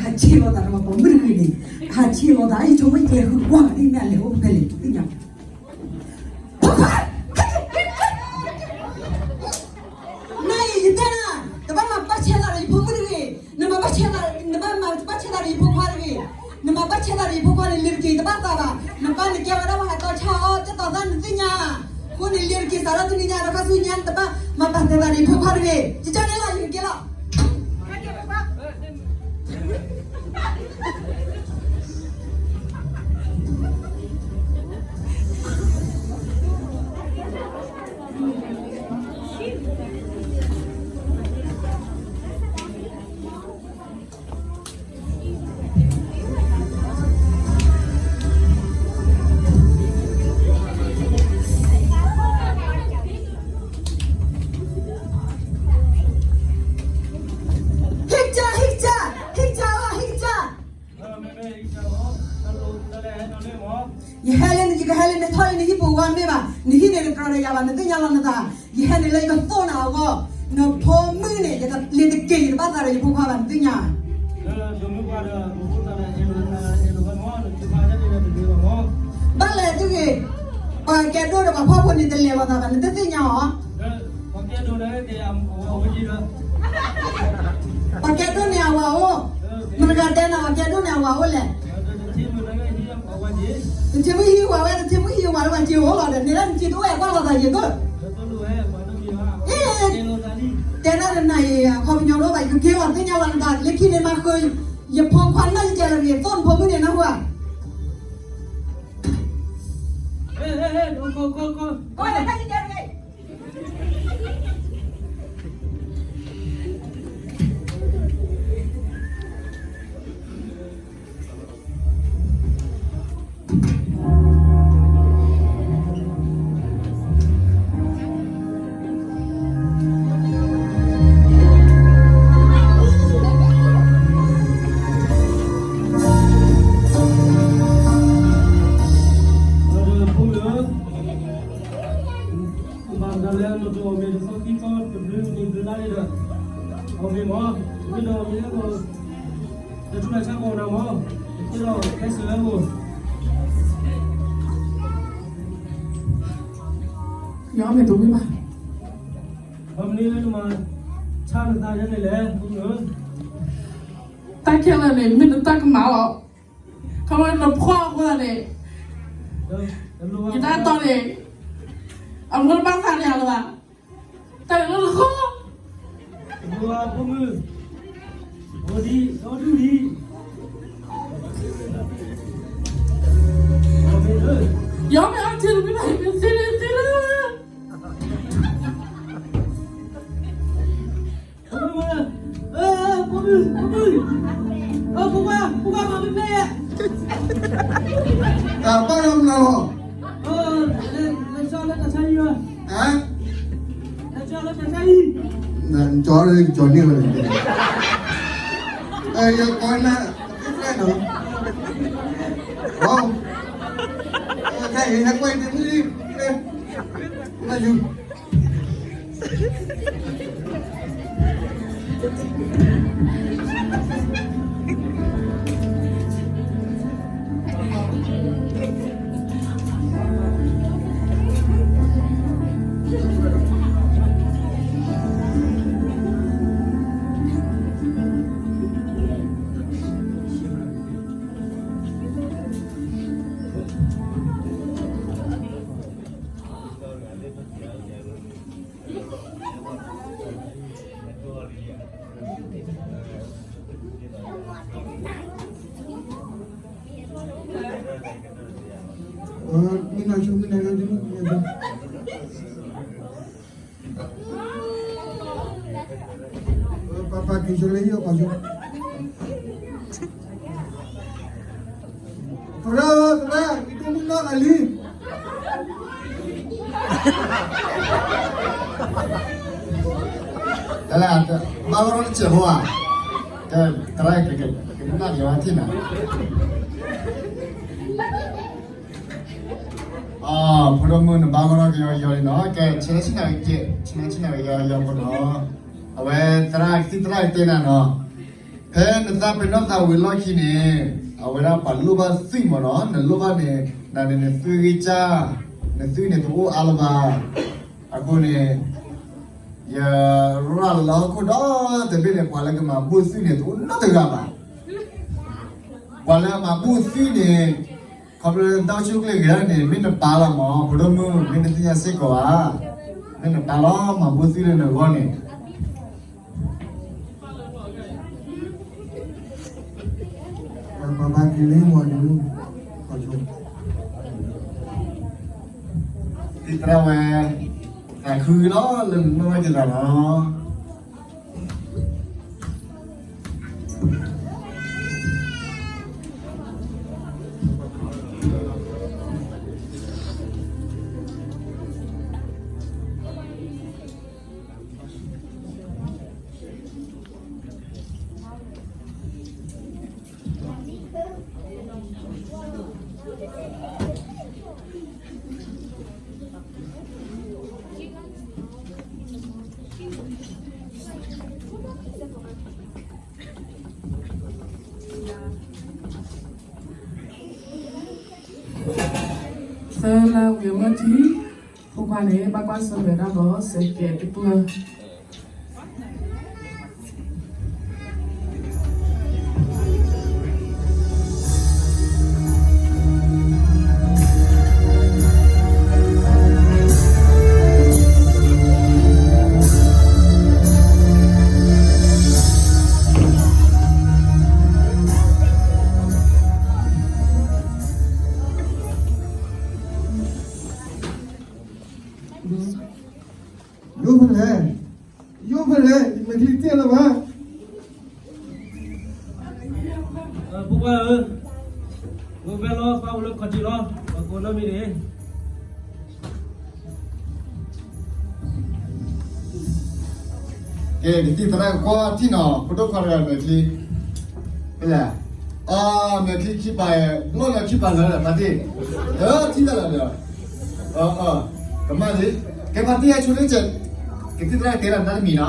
ဟးဆ့ၣ်လီၤသးတမၤပိာ်မုၣ်တဂ့ၤန့ၣ်, ဟးဆ့ၣ်လီၤသး ယဆိကမိၣ်ယကလဲၤဃုကွၢ်မး ဒ်မ့ၢ်အလဲၤအိၣ်ဖဲလဲၣ် သ့ၣ်ညါ. နအံၤယတဲနၤ, တဘၣ်မၤဘၣ်ဆဲးသးဒီးယဖိမုၣ်တဂ့ၤ, နမၤဘၣ်ဆဲးသး, နဘၣ်မၤဘၣ်ဆဲးသးဒီးယဖိခွါတဂ့ၤ, နမၤဘၣ်ဆဲးသးဒီးယဖိခွါန့ၣ် လံၤတက့ၤတဘၣ်သးဘၣ်, နပၢ်နကဲဝဲဒၣ်ပှၤဟးတီဆါအီၤ ကဲတီသၣ်နသ့ၣ်ညါ, အဃိန့ၣ် လံၤတက့ၤစးထီၣ်တနံၤညါဒီးခါဆူညါ နတဘၣ်မၤပာ်သဲးသးဒီးယဖိခွါတဂ့ၤ, ယကန့ၣ်လီၤ ယကကဲလီၤ. ဟ့ၣ်ကစၢ်, ဟ့ၣ်ကစၢ်, ဟ့ၣ်ကစၢ်လီၤ, ဟ့ၣ်ကစၢ်. ယဟဲလၢန, ယကဟဲလၢနထီၣ်လၢနဟံၣ်ပူၤဝဲမ့ၢ်ဘၣ်, နဟံၣ်န့ၣ်တကြၢးဒီးယၤဘၣ် နသ့ၣ်ညါလီၤနသး, ယဟဲန့ၣ်လၢယကသိၣ်နၤအဂီၢ်, နဖိမုၣ်န့ၣ် လံၤတက့ၤယတဘၣ်သးဒီးယဖိခွါဘၣ် နသ့ၣ်ညါ. ဘၣ်လဲၣ်သုဂ့ၤ, ပှၤကဲဒိၣ်ဒီးပှၤဖှီၣ်ဖိန့ၣ် တလဲၤလိာ်သးဘၣ် နတသ့ၣ်ညါအီၤ. ပှၤကဲဒိၣ်န့ၣ်အဝၤအိၣ်, မတၤဂၤတဲနၤ ပှၤကဲဒိၣ်န့ၣ်အဝၤအိၣ်လဲၣ်. တထံမုၢ်ဟံးဝၤဝဲ, တထံမုၢ်ဟံးဝၤလၢပှၤစ့အိၣ်လီၤဒီး န့ၣ်လၢနစ့တအိၣ်ဝဲကွၢ်လိာ်သးယံၤဒိၣ်. အ့, တဲဒၣ်နနၤအံၤ အခီပညီတအိၣ်ဘၣ် ယကက့ၤလီၤသ့ၣ်ညါလီၤနသး လၢခံန့ၣ်မၤဃုာ် ယဖိခွါနီၢ်ယကဲလၢာ်ဂ့ၤ သိၣ်နဖိမုၣ်န့ၣ်နၢ်ဟူဧါ. မၤသးလၢနတအီၣ်မ့ၤတသီခံသီတဘျုးနံၤဘျုးလါန့ၣ်ဒီး အီၣ်မ့ၤမး, မ့ၢ်ဒီးမ့ၢ်လၢ တၢ်ထူးတၢ်ဆါကီးနၤမး, တသ့ဒီးခဲစၢၤဝဲမး, ယအီၣ်မ့ၤတဝံၤဘၣ်, ဘၣ်မနုၤလၢနမၤဆါနသးယဲန့ၣ်လဲၣ်, တၢ်ခဲလၢာ်န့ၣ် မ့ၢ်နတၢ်ကမၣ်လီၤ, ခီဖျိနဖှီၣ်အဃိသတးန့ၣ် ယတၢ်တီန့ၣ် အမိၢ်တဘၣ်သးန့ၣ်လၢၤဘၣ်, တၢ်န့ၣ်လၢနဃိ ယအီၣ်မ့ၤအီထံတမ့ၢ်ဘၣ် ယမ့ၢ်သ့န့ၣ်သ့လၢ တၢ်ဘၣ်လီၤမနုၤလီၤ, ကၠီလၢကၠီန့ၢ်ဝဲ, ယကီနၤ, နၤ, နကွၢ်တမုၢ်, နယူ မ့ၢ်နၤဆိ မ့ၢ်နၤဆိ ပၢ်ပၢ်က့ၤဆိလၢဟံၣ်အီၤပၢ်ဆိ, သရၣ်ဧၢ သရၣ် ယဒိၣ်မုၢ်နီၢ်ဂၤလံ, တၢ်လၢ ဘၣ်ကရီတစဲးဖိဧါ, ကဲ သရၣ် ကဲ ကဲ ကဲ နၢ်က့ၤဝဲထံၣ်နၤ, အဖိဒိၣ်မုၣ် နဘၣ်ကရီကယီကယီလံနီၤ, ကဲ ဆဲးဆံနၤကဲ ဆဲးဆံနၤကယီကယီဖိနီၤ, အဝဲသရၣ် ကသံၣ်သရၣ်ကတဲနၤနီၤ. ဖဲနသးပ့ၤနီၣ်သးဝံၤလီၢ်ခံန့ၣ်, အဝဲဒၣ်ပှၤလိၣ်ဘၣ်သွံၣ်မ့ၢ်နီၤ, နလိၣ်ဘၣ်န့ၣ်, နန့ၣ်နသွံၣ်ဂံၢ်စၢ်, နသွံၣ်န့ၣ်တအိၣ်အါလၢၤဘၣ်. အဃိန့ၣ်, ယရၤလီၤဟီၣ်ခိၣ်ဒီတဘ့ၣ်န့ၣ် ပှၤလၢကမၤဘူၣ်သွံၣ်န့ၣ် တအိၣ်နီတဂၤဘၣ်. ပှၤလၢအမၤဘူၣ်သွံၣ်န့ၣ်, ခီဖျိလၢတၢ်အိၣ်ဆူၣ်အိၣ်ချ့ဂ့ၤဒၣ်န့ၣ် မ့ၢ်နပၢ်လီၤမး, ဖိဒိၣ်မုၣ်, မ့ၢ်နသ့ၣ်ညါစ့ၢ်ကီးဧါ. မ့ၢ်နပၢ်လီၤ မၤဘူၣ်သွံၣ်လၢနဂီၢ်န့ၣ်. ပှၤဘၣ်က့ၤလၢမီၤဒုး, သံၣ်သရၣ်ဝဲ, သးခုလီၤလၢနနီၢ်က့ၤသးလီၤ. သၢလါဝံၤအမၢၢ်ထံ, ဖိခွါန့ၣ် ဘၣ်ကွၢ်ဆၢၣ်မဲာ်တၢ်ဒီးစဲးကဲးတကျၢၢ်. ယိၣ်ဖဲလဲၣ်, ယိၣ်ဖဲလဲၣ်, ယမဲာ်ချံတ့ၢ်လၢၤဘၣ်. ဖိခွါဧၢ, ဝဲဖဲလီၤ ပၢ်အိၣ်လၢခီၣ်ထံးလီၤ, ပှၤကိးနီၢ်မံၤန့ၣ်. ကဲ, ကသံၣ်သရၣ်ကွၢ်ထံၣ်နီၤ, ဖိဒိၣ်ခွါတဂၤမဲာ်ချံ, ဖဲလဲၣ်, အမဲာ်ချံခံပၤ, ဘျီၣ်လၢခံပၤလၢာ် ဖါတံၢ်, ထံၣ်တၢ်လၢာ်ဒီး, ကမၣ်လံ, ကဲဖါတံၢ်အဆိလၢကဲ, ကသံၣ်သရၣ်တဲလီၤနတၢ်တမံၤနီၤ.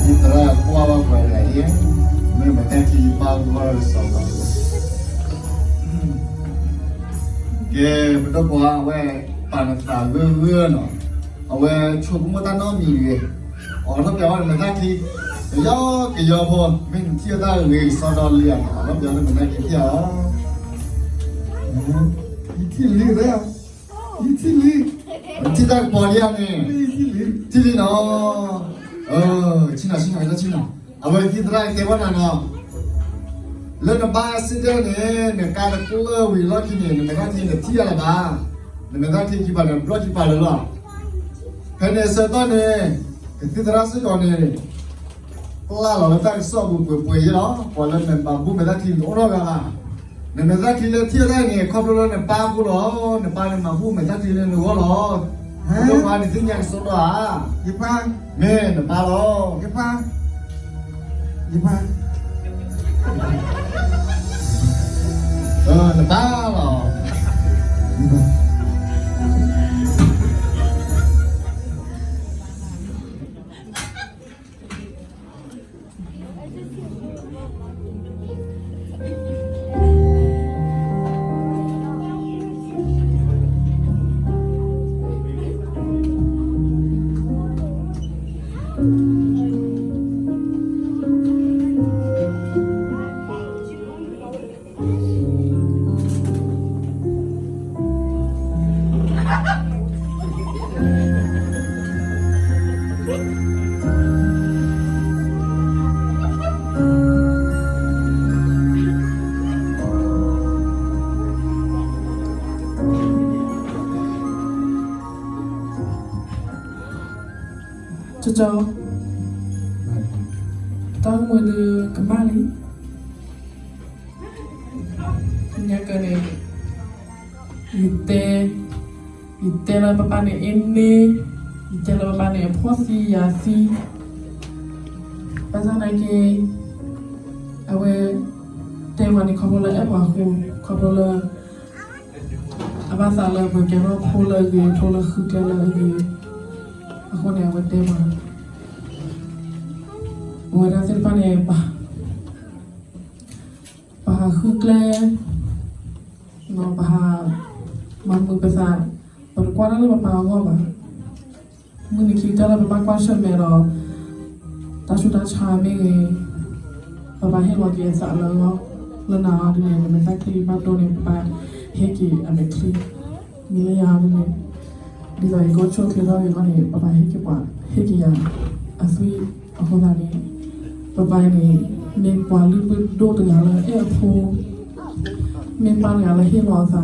သံၣ်သရၣ်ကွၢ်ဘၣ်ပှၤတဂၤအံၤ, မ့ၢ်မဲာ်ချံခံပၤလၢာ်စီၤလီၤ. ကဲ, ပဒီပုၢ်ဝဲၢ် အဝဲပာ်နသးဂၢၢ်ဂၢၢ်နီၤ, အဝဲဆိကမိၣ်တၢ်နီတမံၤတဂ့ၤ, အိးထီၣ်ပၠးဝဲနမဲာ်ချံ, ကယီကယီဖိ, မ့ၢ်နထံၣ်ဝဲတၢ်ဂ့ၤကစီဒီလံဧါ, အိးထီၣ်ပၠးဝဲနမဲာ်ချံထံၣ်ဧါ. ယထံၣ်လံ, ယထံၣ်လံ, ထံၣ်တၢ်ကပီၤလံဧါန့ၣ်, ထံၣ်လံနီၤ. ဆ့ၣ်နီၤ, ဆ့ၣ်နီၤ, ဆ့ၣ်နီၤ, အဝဲသံၣ်သရၣ်တဲဘၣ်နၤနီၤ, လၢနဘါစ့ၢ်ကီးန့ၣ် နကါတကျၢၢ်ဝံၤလီၢ်ခံန့ၣ် နမဲာ်ချံနထံၣ်အါလၢၤဘၣ်, နမဲာ်ချံခံပၤန့ၣ် ဘျီၣ်ခံပၤလၢာ်လီၤ. ဖဲန့ၣ်အဆၢကတီၢ်န့ၣ် ကသံၣ်သရၣ်စ့ၢ်ကီးန့ၣ် ပျၢ်လီၤလၢတၢ်ကစီၣ်ပူၤပှဲၤပှဲၤယဲလီၤ, ပှၤလၢနမၤဘူၣ်မဲာ်ချံန့ၣ် တအိၣ်နီတဂၤဘၣ်. နမဲာ်ချံလၢထံၣ်ဝဲဒၣ်အံၤန့ၣ် ခီဖျိလၢနပၢ်အဃိလီၤ. နပၢ်န့ၣ်မၤဘူၣ်မဲာ်ချံလၢနဂီၢ်လီၤ. ယပၢ်န့ၣ်သ့ၣ်ညါကစီဒီဧါ. ယပၢ်, မ့ၢ်နပၢ်လီၤ. ယပၢ်, ယပၢ်, နပၢ်လီၤ. ကၠီ, တၢ်အိၣ်မူဒုးကမၣ်လံ. ညါကန့ၣ် ယတဲ, ယတဲလၢပပၢ်န့ၣ်အ့န့, ယတဲလၢပပၢ်န့ၣ်အဖိသံယၤသံ. ဘၣ်ဆၣ်သနာ်က့ အဝဲတဲပှၤန့ၣ် ခီဖျိလၢအဲၣ်ပှၤအဃိ, ခီဖျိလၢ အဘၣ်သးလၢပကဲထီၣ်ဖိလၢအဂ့ၤ, ဖိလၢဃုကျဲလၢအဂ့ၤအဃိန့ၣ် အဝဲတဲပှၤ, ပဝဲဒၣ်သ့ၣ်တဖၣ်န့ၣ် ပဟးဃုကျဲ, ပဟးမၤမုာ်ပသး, ပတကွၢ်တၢ်လၢပပၢ်အဂီၢ်ဘၣ်. မုၢ်နံၤခံကတၢၢ်လၢပဘၣ်ကွၢ်ဆၢၣ်မဲာ်ဒီး တၢ်ဆူးတၢ်ဆါမ့ၢ်ဂ့ၤ, ပဘၣ်ဟ့ၣ်လီၤက့ၤအသးလၢအဂီၢ်, လၢနၤအီၤဒ်န့ၣ် နမဲာ်ချံဘၣ်ဒိန့ၣ် ပဘၣ်ဟ့ၣ်က့ၤအမဲာ်ချံ, မ့ၢ်လၢယၤဒ်န့ၣ်, ဒ်သိးယကအိၣ်ဆူၣ်အိၣ်ချ့ထီၣ်ဂ့ၤအဂီၢ်န့ၣ် ပဘၣ်ဟ့ၣ်က့ၤပှၤ, ဟ့ၣ်က့ၤယၤအသွံၣ်အဃိသတးန့ၣ်, ပပၢ်န့ၣ် မ့ၢ်ပှၤလုၢ်ဒိၣ်ပှ့ၤဒိၣ်တဂၤလၢအဲၣ်အဖိ, မ့ၢ်ပၢ်တဂၤလၢဟ့ၣ်လီၤအသး,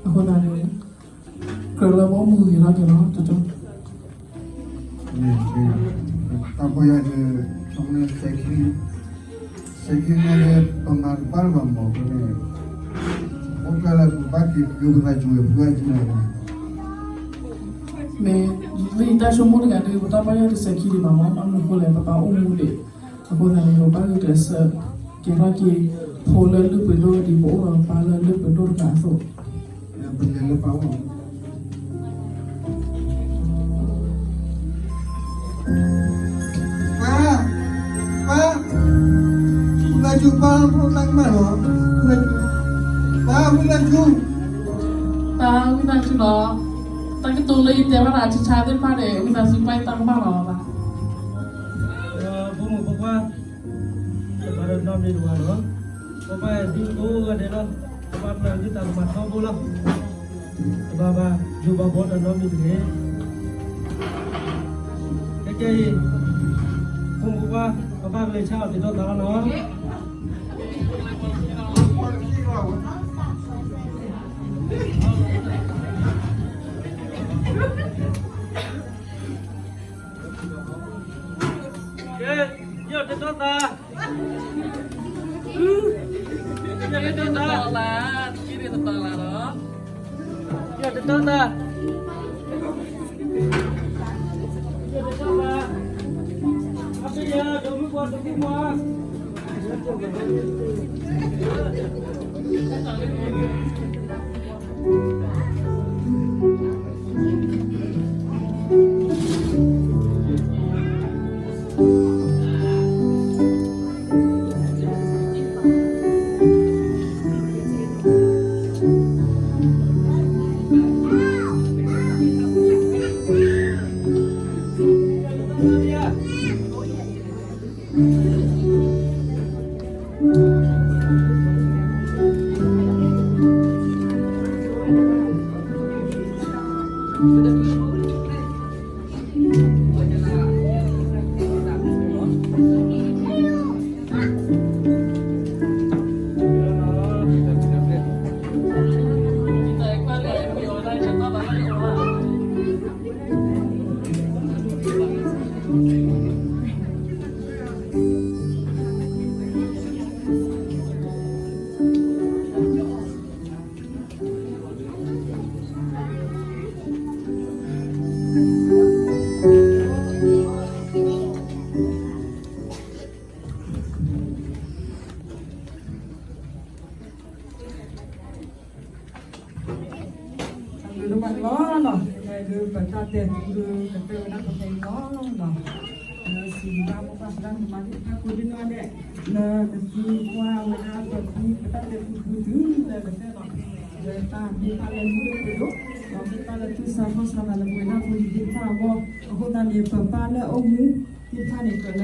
အဃိသတးန့ၣ် ကြၢးလၢပအိၣ်မူဂ့ၤထီၣ်က့ၤလီၤ. တၢ်ပီၢ်ယၢ်ဒုး ဆိကမိၣ် စဲးခံန့ၣ် ပမၤတဘၣ်လၢၤဘၣ်မၢ်အဃိန့ၣ်, အိၣ်ဖျဲၣ်လၢပဘၣ်က့ၤက့ၤပသးစူၤဝဲဖုအါကန့ၣ်, မ့ၢ်လၢယတၢ်ဆိကမိၣ်တဂၤဒုး ပတၢ်ပီၢ်ယၢ်ဒုးစဲးခံဒံးဘၣ်မၢ်, ဘၣ်မနုၤအဃိလဲၣ် ပပၢ်အိၣ်မူဒံး, အဃိသတးန့ၣ် ပဘၣ်ဂုာ်ကျဲးစၢး ကဲထီၣ်က့ၤ ဖိလၢလုၢ်ပှ့ၤဒိၣ်ဒ်ပအိၣ်ဒီးပၢ်လၢလုၢ်ပှ့ၤဒိၣ်တဂၤအသိး, ပလဲၤလၢပၢ်အိၣ် ပၢ်, ပၢ်, ဝံသးစူၤ ပၢ်, ဖိတၢ်ကမၣ်လီၤ, ပၢ်, ဝံသးစူၤ, ပၢ်, ဝံသးစူၤလီၤ, တၢ်ကတိၤလၢယတဲဘၣ်သးဆါဆါသ့ၣ်တဖၣ်န့ၣ် ဝံသးစူၤ ပၢ်ယတၢ်ကမၣ်လီၤဘၣ်. ဖိမုၣ်ဖိခွါ တဘၣ်ဒီးနီတမံၤတဂၤလီၤ, ပပၢ်ဒ်သိးဂၤဒဲးလီၤ, ပပၢ်ပျၢ်သုတၢ်ကမၣ်ထီဘိလီၤ, တဘၣ်ဘၣ်ယိၣ်ဘၣ်ဘီဒီးနီတမံၤတဂ့ၤ. ခဲကဲအံၤ ဖိမုၣ်ဖိခွါ ပပၢ်ကလဲၤဆါအီၣ်တ့ၢ်ဒီသးလီၤနီၤ. ကဲ, ယီၢ်တတီသး, ယီၢ်တတီသး, ယီၢ်တတီသးလီၤ, ယီၢ်တတီသး, ယီၢ်တတီသး, အဖံယၤ ဒိးမုၢ်ပှၢ်တမုၢ်ပှၢ်.တၢ်ဘျုးဒိၣ်မးန့ၣ်လီၤနီၤ, ဒ်ပတၢ်တဲပူဒီး ကတၢၢ်ဝဲဒၣ်ပဖဲအံၤလီၤနီၤ, လၢစံးဘျုးဘၣ်မိၢ်ပၢ်သရၣ်သမါသ့ၣ်တဖၣ်ကိးဒံနီၢ်ဒဲး, လၢကသံကွၢ်ဝဲဒၣ်ပဖု ပတၢ်တဲပူပူတုၤလၢကတၢၢ်နီၤ, လၢတၢ်မ့ၢ်တၢ်လၢမုၢ်ဒိၣ်ပှ့ၤဒိၣ်, ဒီးမ့ၢ်တၢ်လၢသူၣ်စၢ်ခီၣ်စၢ်သးလၢပဝဲဒၣ်ဖိလံၤသ့ၣ်တဖၣ်အဂီၢ်, အဃိသတးန့ၣ် ပပၢ်လၢအအိၣ်မူ သ့ၣ်တဖၣ်န့ၣ် ကြၢးလၢ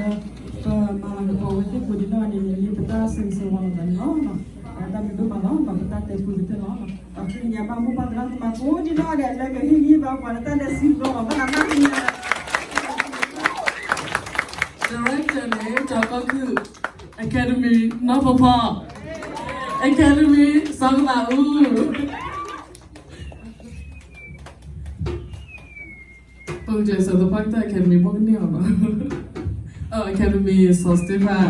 ပမၤလၤကပီၤဝဲသ့ၣ်ကိးဒံနီၢ်ဒဲးန့ၣ် မ့ၢ်ပတၢ်ဆၢဂ့ၤဆၢဝါလီၤသးန့ၣ်လီၤ. တၢ်ဘျုးဒိၣ်မးလီၤ, ပတၢ်တဲပူကတၢၢ်လီၤ. ပဃ့ကညးဘၣ်မိၢ်ပၢ်သရၣ်သမါကိးဒံနီၢ်ဒဲး လၢကဟ့ၣ်ဂံၢ်ဘါပှၤလၢတၢ်လဲၤစံးဘျီအီၤ ဘၣ်နၤဘၣ်ကညး Director န့ၣ် ကၠီၤကီၢ်ခုၣ် Academy နီၢ်ဖီဖီ Academy စီၤကသးအူ ကျဲးစၢးသပှၢ်ကတၢၢ် Academy ဘီကန့ၢ်အီၤနီၤ, Academy စီၤ Stephen